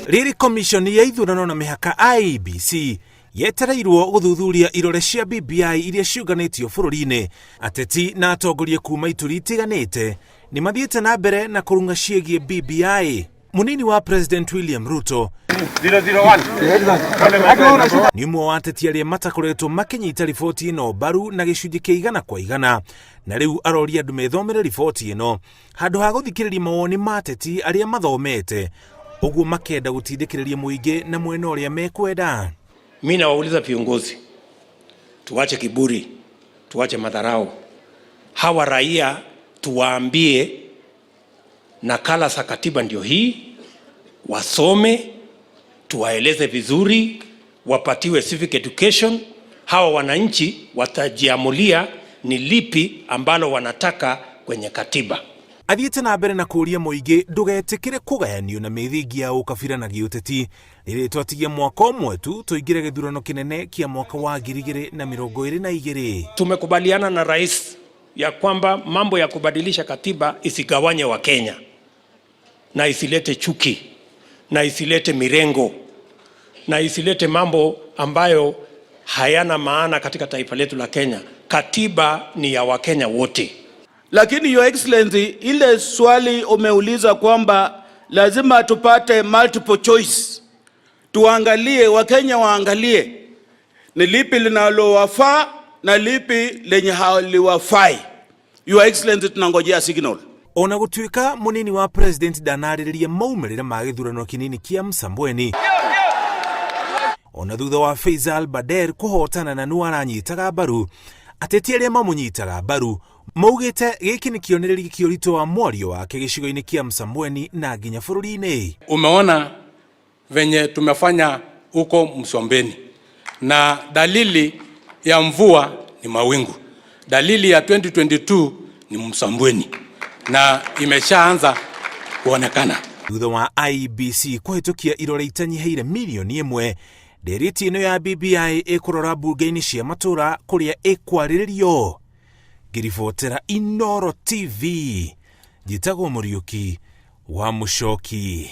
Rĩrĩ komishoni ya ithurano na mĩhaka IEBC yetereirwo gũthuthuria irore cia BBI iria ciũnganĩtio bũrũri-inĩ. Ateti na atongoria kuma ituri itiganĩte nĩ mathiĩte na mbere na kũrung'a ciĩgiĩ BBI. Mũnini wa President William Ruto nĩ ũmwe wa ateti arĩa matakoretwo makĩnyita riboti ĩno mbaru na gĩcunjĩ kĩa 100%, na rĩu aroria andũ methomere riboti ĩno handũ ha gũthikĩrĩria mawoni ma ateti arĩa mathomete ũguo makenda gũtindĩkĩrĩria mũingĩ na mwena ũrĩa mekwenda. Mi nawauliza viongozi, tuache kiburi, tuache madharau. Hawa raia tuwaambie nakala za katiba ndio hii, wasome, tuwaeleze vizuri, wapatiwe civic education. Hawa wananchi watajiamulia ni lipi ambalo wanataka kwenye katiba. Athiĩte na mbere na kũũria mũingĩ ndũgetĩkĩre kũgayanio na mĩthingi ya ũkabira na gĩũteti rĩrĩ twatigia mwaka ũmwe tu tũingĩre gĩthurano kĩnene kĩa mwaka wa 2022. Tumekubaliana na rais ya kwamba mambo ya kubadilisha katiba isigawanye wa Kenya na isilete chuki na isilete mirengo na isilete mambo ambayo hayana maana katika taifa letu la Kenya. Katiba ni ya Wakenya wote. Lakini Your Excellency, ile swali umeuliza kwamba lazima tupate multiple choice, tuangalie, Wakenya waangalie ni lipi linalowafaa na lipi lenye haliwafai. Your Excellency, tunangojea signal. Ona gũtuĩka mũnini wa president ndanarĩrĩria maumĩrĩra ma gĩthurano kĩnini kĩa Msambweni ona thutha wa Faisal Bader kũhotana na nũ aranyitaga mbaru, ateti arĩa mamũnyitaga mbaru maugĩte gĩkĩ nĩ kĩonereria kĩa ũritũ wa mwario wake gĩcigo-inĩ kĩa Msambweni na nginya bũrũri-inĩ. Umeona venye tumefanya huko Msambweni, na dalili ya mvua ni mawingu. Dalili ya 2022 ni Msambweni na imeshaanza kuonekana. Thutha wa IEBC kũhĩtũkia irore itanyihĩire mirioni 1, ndereti ĩno ya BBI ĩkũrora mbunge-inĩ cia matũra kũrĩa ĩkwarĩrĩrio. Ngĩribotera Inooro TV, njĩtagwo Mũriũki wa Mũcoki.